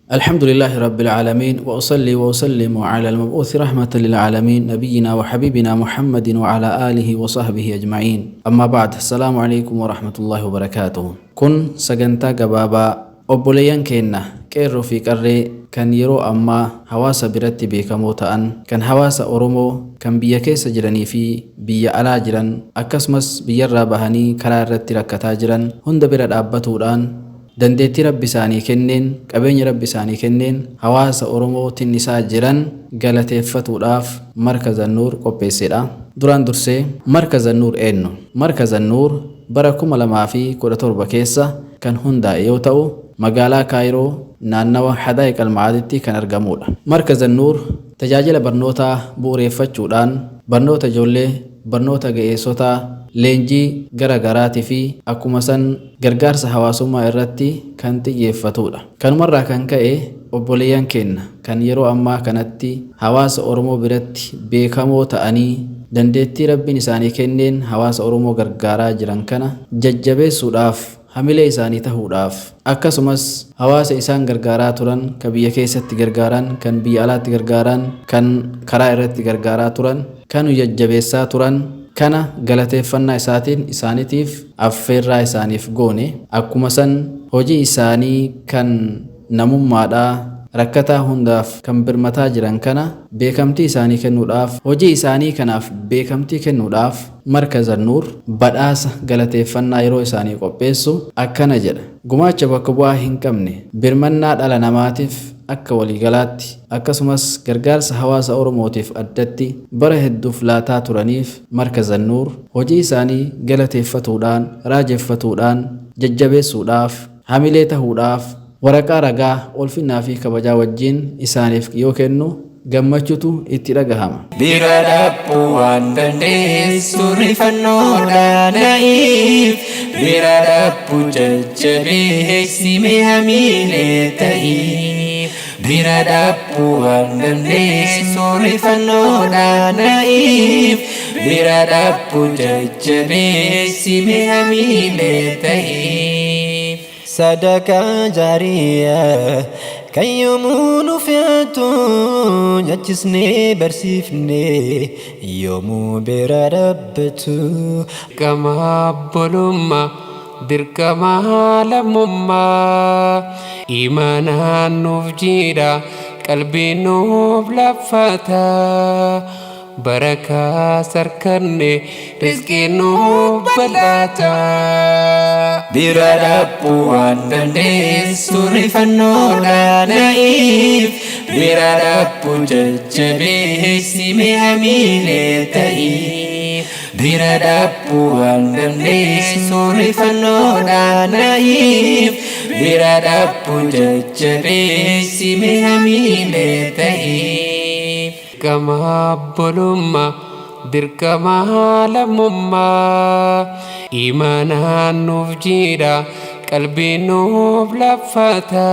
الحمد لله رب العالمين، وأصلي وأسلم على المبعوث رحمة للعالمين، نبينا وحبيبنا محمد وعلى آله وصحبه أجمعين. أما بعد، السلام عليكم ورحمة الله وبركاته. Kun sagantaa gabaabaa obboleeyyan keenna qeerroo fi qarree kan yeroo ammaa hawaasa biratti beekamoo ta'an, kan hawaasa Oromoo kan biyya keessa jiranii fi biyya alaa jiran, akkasumas biyyarraa bahanii karaa irratti rakkataa jiran hunda bira dhaabbatuudhaan dandeettii Rabbi isaanii kenneen, qabeenya Rabbi isaanii kenneen hawaasa Oromoo tinnisaa jiran galateeffatuudhaaf Markaza Nuur qopheessedha. Duraan dursee Markaza Nuur eenyu? Markaza Nuur bara 2017 keessa kan hundaa'e yoo ta'u, magaalaa Kaayiroo naannawa Hadaa'iq Alma'aaditti kan argamudha. Markaza Nuur tajaajila barnootaa bu'uureeffachuudhaan barnoota ijoollee, barnoota ga'eessotaa, leenjii gara garaatii fi akkuma san gargaarsa hawaasummaa irratti kan xiyyeeffatudha. Kanumarraa kan ka'e obboleeyyan keenna kan yeroo ammaa kanatti hawaasa Oromoo biratti beekamoo ta'anii dandeettii Rabbiin isaanii kenneen hawaasa Oromoo gargaaraa jiran kana jajjabeessuudhaaf, hamilee isaanii tahuudhaaf, akkasumas hawaasa isaan gargaaraa turan, kan biyya keessatti gargaaran, kan biyya alaatti gargaaran, kan karaa irratti gargaaraa turan, kan nu jajjabeessaa turan kana galateeffannaa isaatiin isaaniitiif affeerraa isaaniif goone. Akkuma san hojii isaanii kan namummaadhaa rakkataa hundaaf kan birmataa jiran kana beekamtii isaanii kennuudhaaf, hojii isaanii kanaaf beekamtii kennuudhaaf, Markaza Nuur badhaasa galateeffannaa yeroo isaanii qopheessu akkana jedha: Gumaacha bakka bu'aa hin qabne birmannaa dhala namaatiif akka waliigalaatti, akkasumas gargaarsa hawaasa Oromootiif addatti bara hedduuf laataa turaniif, Markaza Nuur hojii isaanii galateeffatuudhaan, raajeffatuudhaan, jajjabeessuudhaaf, hamilee tahuudhaaf waraqaa ragaa ulfinnaa fi kabajaa wajjin isaaniif yoo kennu gammachuutu itti dhagahama. Bira dhabbuu waan dandeessu rifannoodhaan na'iif, bira dhabbuu jajjabeessi mee hamiilee ta'iif. Bira dhabbuu waan dandeessu rifannoodhaan na'iif, bira dhabbuu jajjabeessi mee hamiilee ta'iif. Sadaqaa jaariyaa kan yoomuu nu fe'atu, nyaachisnee barsiifnee yoomuu bira dhaabbatu. Dirqama obbolummaa, dirqama lammummaa, imaanaan nuuf jiidha, qalbiin nuuf laffata, barakaa sarkanne rizqiin nuuf bal'ata. Bira dhabbuu waan dandeessu rifannoodhaan na'iif, bira dhabbuu jajjabeessi mee hamiilee ta'iif. Bira dhabbuu waan dandeessu rifannoodhaan na'iif, bira dhabbuu jajjabeessi mee hamiilee ta'iif. Dirqama obbolummaa, dirqama lammummaa, imaanaan nuuf jiidha, qalbiin nuuf laffata.